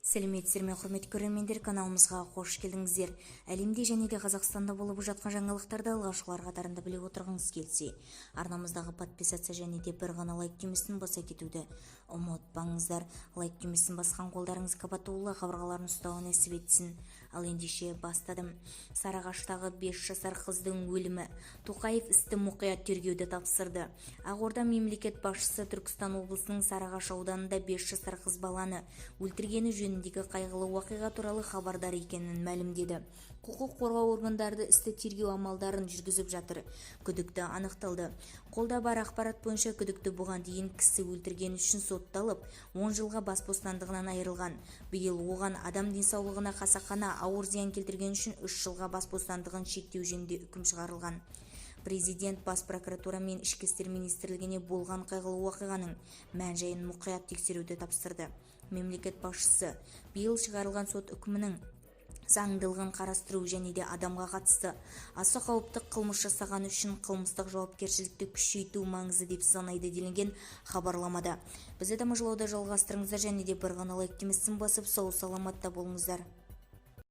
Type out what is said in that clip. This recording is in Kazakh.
Сәлеметсіздер ме, құрметті көрермендер! Каналымызға қош келдіңіздер! Әлемде және де Қазақстанда болып жатқан жаңалықтарды алғашқылар қатарында біліп отырғыңыз келсе, арнамыздағы подписаться және де бір ғана лайк түймесін баса кетуді ұмытпаңыздар. Лайк түймесін басқан қолдарыңыз қабатулы қабырғаларын ұстауы нәсіп етсін. Ал ендеше, бастадым. Сарыағаштағы 5 жасар қыздың өлімі. Тоқаев істі мұқият тергеуді тапсырды. Ақорда мемлекет басшысы Түркістан облысының Сарыағаш ауданында 5 жасар қыз баланы өлтіргені жөніндегі қайғылы оқиға туралы хабардар екенін мәлімдеді. Құқық қорғау органдары істі тергеу амалдарын жүргізіп жатыр. Күдікті анықталды. Қолда бар ақпарат бойынша, күдікті бұған дейін кісі өлтіргені үшін сотталып, 10 жылға бас бостандығынан айырылған. Биыл оған адам денсаулығына қасақана ауыр зиян келтіргені үшін 3 жылға бас бостандығын шектеу жөнінде үкім шығарылған. Президент Бас прокуратура мен Ішкі істер министрлігіне болған қайғылы оқиғаның мән-жайын мұқият тексеруді тапсырды. Мемлекет басшысы биыл шығарылған сот үкімінің заңдылығын қарастыру және де адамға қатысты аса қауіпті қылмыс жасағаны үшін қылмыстық жауапкершілікті күшейту маңызды деп санайды, делінген хабарламада. Бізді тамашалауды жалғастырыңыздар және де бір ғана лайк түймесін басып, сау саламатта болыңыздар.